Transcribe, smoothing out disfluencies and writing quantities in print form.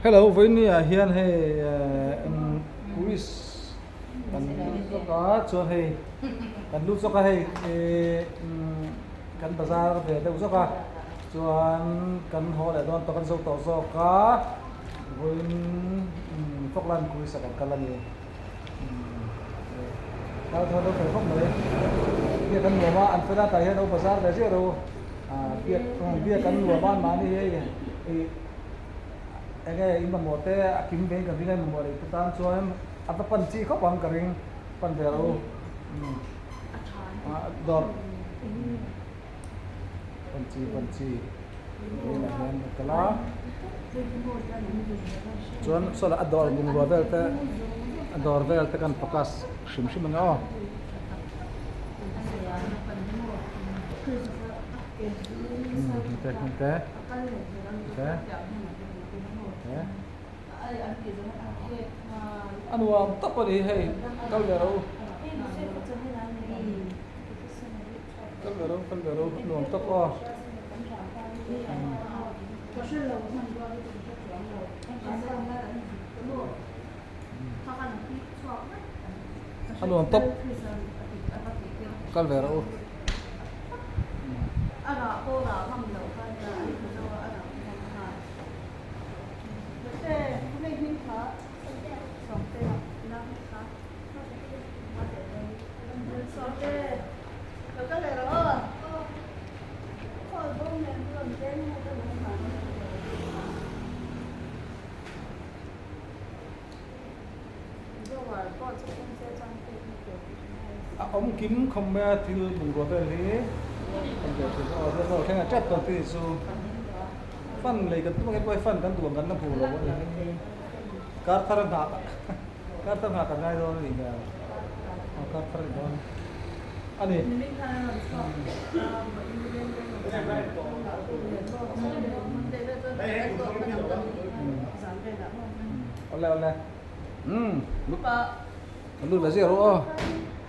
Hello vawiini ah hian hei eh police kan lut zawk a chuan hei kan lut zawk a hei eh kan bazar ve deuh zawk a chuan kan haw leh dawn tawh kan zo tawh zawk a vawiin Falkland police ah kan kal a ni kal thar deuh fel khawp mai biak an nuam a an fel a tah hian lo bazar ve ziah ro ah biak biak an nuam a mahni hi hei ih eng nge in mamawh te a kim vein kan ring a mamawh leh te tan chuan a va pan chi khawp ang ka ring pan ve ro ah dawr pan chi pan chi tunah hian a kal a chuan sawlai a dawr bungrua vel te a dawr vel te kan focus hrim hrim ang e aw. A nuam tawp a ni hei kal ve rawh u kal ve rawh u kal ve rawh u a nuam tawp aw. A nuam tawp kal ve rawh u. A awm kim khawm mai a thil bungrua vel hi kan ve thin aw chuan aw thleng a tep tawh tih chu fan lei kan tum ang e pawh hi fan kan duh ang kan la hmu lo a ni kar thar a nghah kar thar nghah kan ngai dawn a nih hmel aw kar thar a ni dawn a ni. Awle awle umm lut lut la ziah rawh aw.